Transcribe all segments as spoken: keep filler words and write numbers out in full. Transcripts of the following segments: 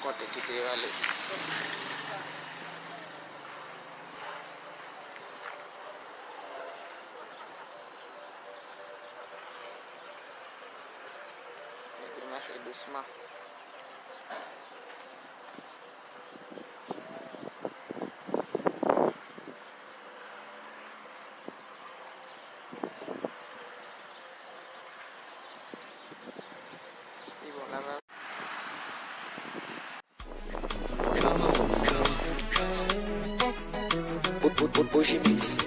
Monte, kite yo ale. Nèg yo mache dousman. Li bon, la va. Bo-, bo-, bo-, Bougie Mix.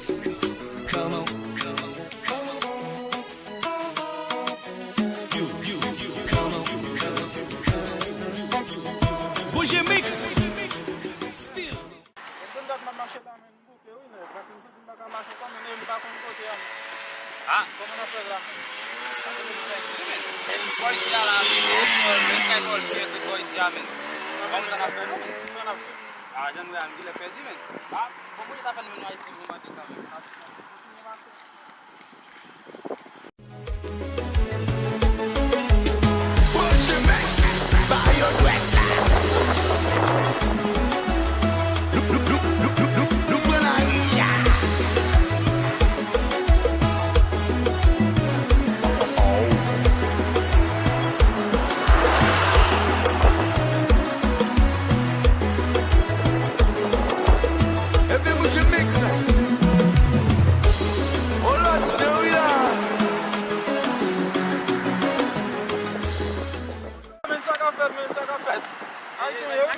Bougie Mix. Still. Ebyen, dat m ap mache la, men, m bouke, wi, nèg. Paske m santi m pa ka mache ankò, men, e m pa konn kote a, men. Ah. Kòman n ap fè la, men? E m bò isi a la, men. E m kay bò l, tout bò isi a, men. Kòman sa n ap fè, non, men? Sa n ap fè? Ah, jan nou wè a, m genlè pèdi, men. Ah, bon, mwen ta fè nou menm ayisyen, mwen mande kanmenm. Epi Gucci Mix. Oh Lord, Jerry la. Men sa k ap fèt, men sa k ap fèt. Ayisyen yo, men.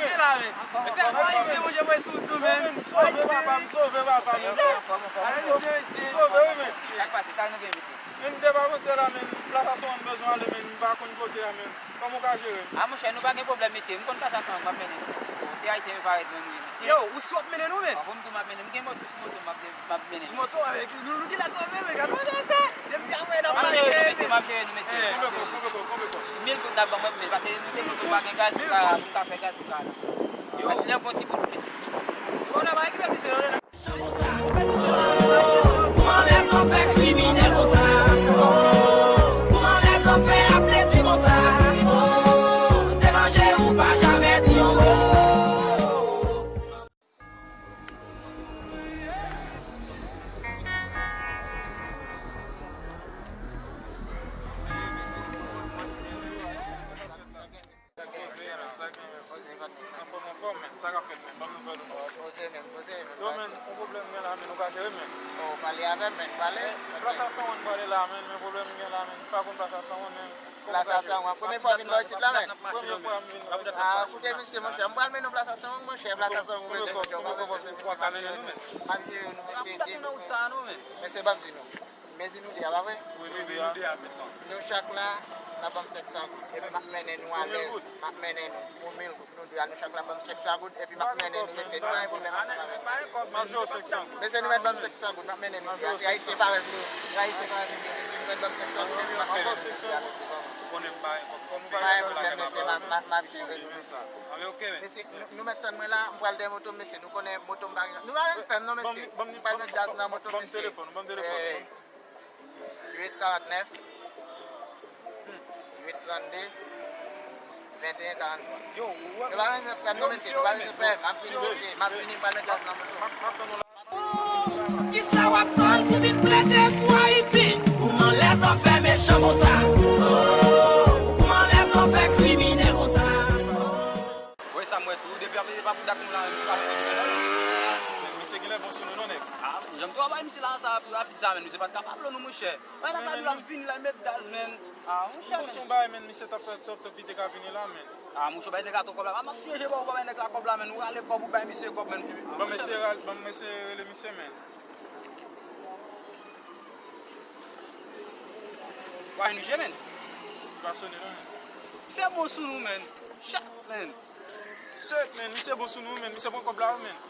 Mesye, ayisyen, mon Dieu, mwen sou tou, men. Men, sove, papa, m sove, papa, m sove. Ayisyen, ayisyen. M sove, wi, men. Sa k pase? Sa nou gen, mesye? Men m te pa konn se la, men. Plas a San Juan m bezwen ale, men. M pa konn kote a, men. Kòman w ka jere m? Ah, monchè, nou pa gen pwoblèm, mesye. M konn plas a San Juan, m ap mennen nou, mesye. Se ayisyen yo parèt, men, nou ye, mesye. Yo, ou sou ap mennen nou, men? Ah, bon, m tou m ap mennen. M gen mòto sou moto, m ap, m ap mennen. Sou moto, avèk nou, nou ki la sove, men. Gade sa. Depi a mwen nan pale, mesye, m ap jere nou, mesye. Konbyen kòb, konbyen kòb, konbyen kòb? Mil goud n ap ban mwen, men, paske nou te moto pa gen gaz, pou ka, pou ka fè gaz, pou ka. Yo. Lè bon ti bout, mesye. Bon, nan pa ekipe, mesye, non, non. Kouman lèzòm fè kriminèl konsa? Oh, kouman lèzòm fè ap detwi konsa? Oh, te manje ou pa jamè di yon mo. Poze, men, sa k ap fèt, men? Anfòm, anfòm, men. Sa k ap fèt, men? Ban m nouvèl ou, non. Poze, men, poze, men. Yo, men, yon pwoblèm gen la, men, ou ka jere, men. Oh, pale avè m, men, pale. Plas a San Juan m prale la, men, men pwoblèm gen la, men. M pa konn plas a San Juan, men. Plas a San Juan. Premye fwa w vin bò isit la, men? Premye fwa m vin bò isit. Ah, koute, mesye, monchè, m pral mennen w plas a San Juan, monchè, plas a San Juan, mesye, monchè, w pa bezwen, mesye, m ap jere nou, mesye, ede nou. Mesye, ban m di nou. Mezi nou de a, pa vre? Wi, nou de a. Nou chak la, n ap ban m senk san goud. Epi m ap mennen nou alèz. M ap mennen nou pou mil goud. Nou de a, nou chak la ban m senk san goud. Epi m ap mennen nou, mesye, nou pa gen pwoblèm ansanm avè m. M ap jere w senk san goud. Mesye, nou mèt ban m senk san goud. M ap mennen nou de a. Se ayisyen parèy nou. Se ayisyen parèy nou, mesye. Nou mèt ban m senk san goud. Epi m ap mennen nou, mesye, a, mesye, pa vre. Ou konnen m pa gen kòb. Ou konnen m pa gen kòb. Pa gen pwoblèm, mesye. M ap, m ap, m ap jere nou, mesye. Mesye, nou, nou mèt tann mwen la. M pral dèyè moto m, mesye. Nou konnen moto m pa gen. Nou pa gen pèm, non, mesye. M pral met gaz nan moto m, mesye. Ban m telefòn ou, ban m telefòn ou. Uit karant nèf, uit trannde, venteyen karant twa. Yo, ou wè. Nou pa bezwen pè m non, mesye, nou pa bezwen pè m. M ap vini, mesye, m ap vini, m pral met gaz nan moto. M ap, m ap tann ou la. Kisa w ap tann pou vin plede pou Ayiti? Kouman lèzòm fè mechan konsa? Oh, kouman lèzòm fè kriminèl konsa? Wè sa m wè tou, depi apre se pa pou dak nou la, menm, se pa pou nou la. Men misye genlè bon sou nou non, nèg. Ah, jan m travay misye la, sa pi rapid sa, menm, misye pa t ka pa blo nou, monchè. Mwen, n ap la, nou la vini la, met gaz, menm. Ah, monchè, bon, se yon bagay, menm, misye t ap fè top, top, li te ka vini la, menm. Ah, monchè, bay nèg la twò kòb la. M ap touye je ba w, bay nèg la kòb la, menm. Ou rale kòb, ou bay misye kòb, menm. Ban m eseye ral-, ban m eseye rele misye, menm. Why nou je, menm? Li pa sone non, menm. Misye bon sou nou, menm. Chat, menm. Sèt, menm, misye bon sou nou, menm. Misye pran kòb la, menm.